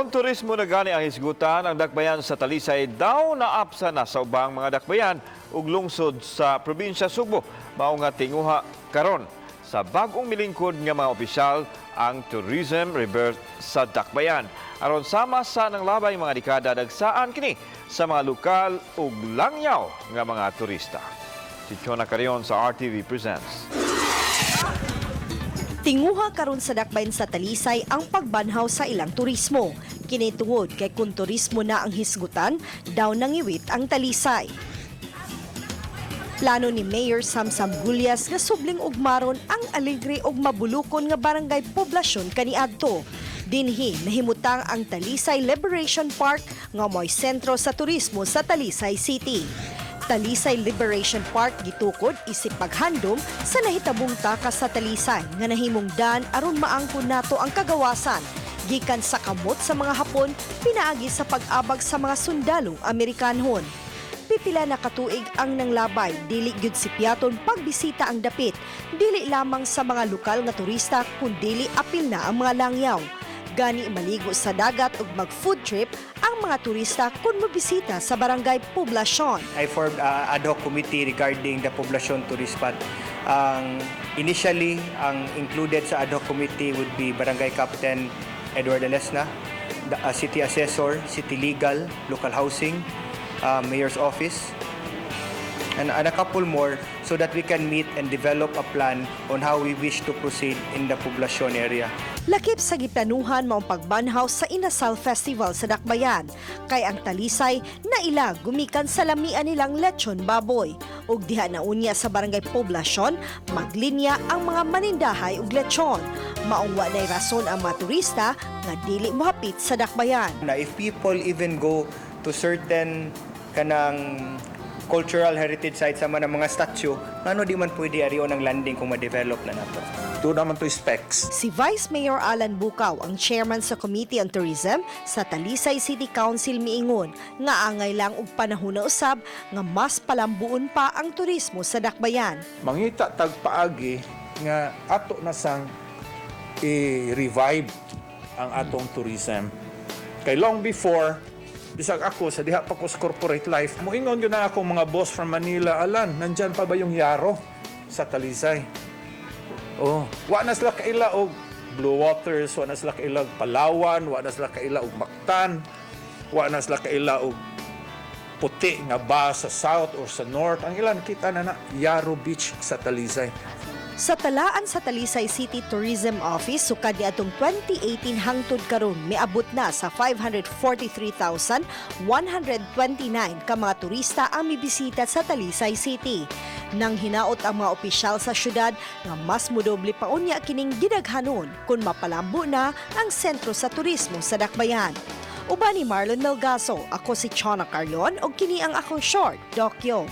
Kung turismo na gani ang hisgutan, ang dakbayan sa Talisay daw naapsa na sa ubang mga dakbayan ug lungsod sa probinsya Sugbo. Mao nga tinguha karon sa bag-ong milingkod nga mga opisyal ang tourism rebirth sa dakbayan. Aron sama sa nanglabay mga dekada, dagsaan kini sa mga lokal ug langyaw nga mga turista. Si Chona Carion sa RTV presents. Tinguha karon sa dakbayan sa Talisay ang pagbanhaw sa ilang turismo. Kini tungod kay kung turismo na ang hisgutan, daw nangiwit ang Talisay. Plano ni Mayor Samsam Gullas nga subling ugmaron ang alegre ug mabulukon nga barangay Poblasyon kaniadto. Dinhi nahimutang ang Talisay Liberation Park nga mo'y sentro sa turismo sa Talisay City. Talisay Liberation Park gitukod isip paghandom sa nahitabong takas sa Talisay nga nahimong dan aron maangkon nato ang kagawasan gikan sa kamot sa mga Hapon pinaagi sa pag-abag sa mga sundalong Amerikanhon. Pipila na katuig ang nanglabay, dili gyud sipiaton pagbisita ang dapit, dili lamang sa mga lokal nga turista kundili apil na ang mga langyaw. Gani maligo sa dagat ug mag food trip ang mga turista kung mobisita sa barangay Poblasyon. I formed a ad hoc committee regarding the Poblacion tourist spot. Ang initially, ang included sa ad hoc committee would be Barangay Captain Edward Alesna, the City Assessor, City Legal, Local Housing, Mayor's Office, and a couple more so that we can meet and develop a plan on how we wish to proceed in the Poblacion area. Lakip sa giplanuhan maong pagbanhaw sa Inasal Festival sa Dakbayan. Kay ang Talisay naila gumikan sa lamian nilang lechon baboy. Ug diha na unya sa barangay Poblasyon, maglinya ang mga manindahay og lechon. Maong wa nay rason ang mga turista nga dili mohapit sa Dakbayan. Na if people even go to certain kanang cultural heritage sites sama ng mga statue, ngano di man pwede arion ang landing kung ma-develop na nato? Doon naman to specs. Si Vice Mayor Alan Bukaw, ang chairman sa Committee on Tourism sa Talisay City Council, miingon nga angay lang og panahon na usab nga mas palambuon pa ang turismo sa Dakbayan. Mangita tag paagi nga ato na sang i-revive ang atong tourism. Kay long before, bisag ako sa diha pa ko sa corporate life, moingon gyud na akong mga boss from Manila, "Alan, nandyan pa ba yung Yaro sa Talisay?" Oh, wa na sila kaila og Blue Waters, wa na sila kaila og Palawan, wa na sila kaila og Mactan, wa na sila kaila og puti nga ba sa south or sa north. Ang ilan kita na na Yaro Beach sa Talisay. Sa talaan sa Talisay City Tourism Office, sukad niadtong 2018 hangtod karon, miabot na sa 543,129 ka mga turista ang mibisita sa Talisay City. Nang hinaot ang mga opisyal sa syudad nga mas modoble pa unya kining gidaghanon kung mapalambo na ang sentro sa turismo sa Dakbayan. Uban ni Marlon Melgaso, ako si Chona Carlion ug kini ang akong short, Dokyo.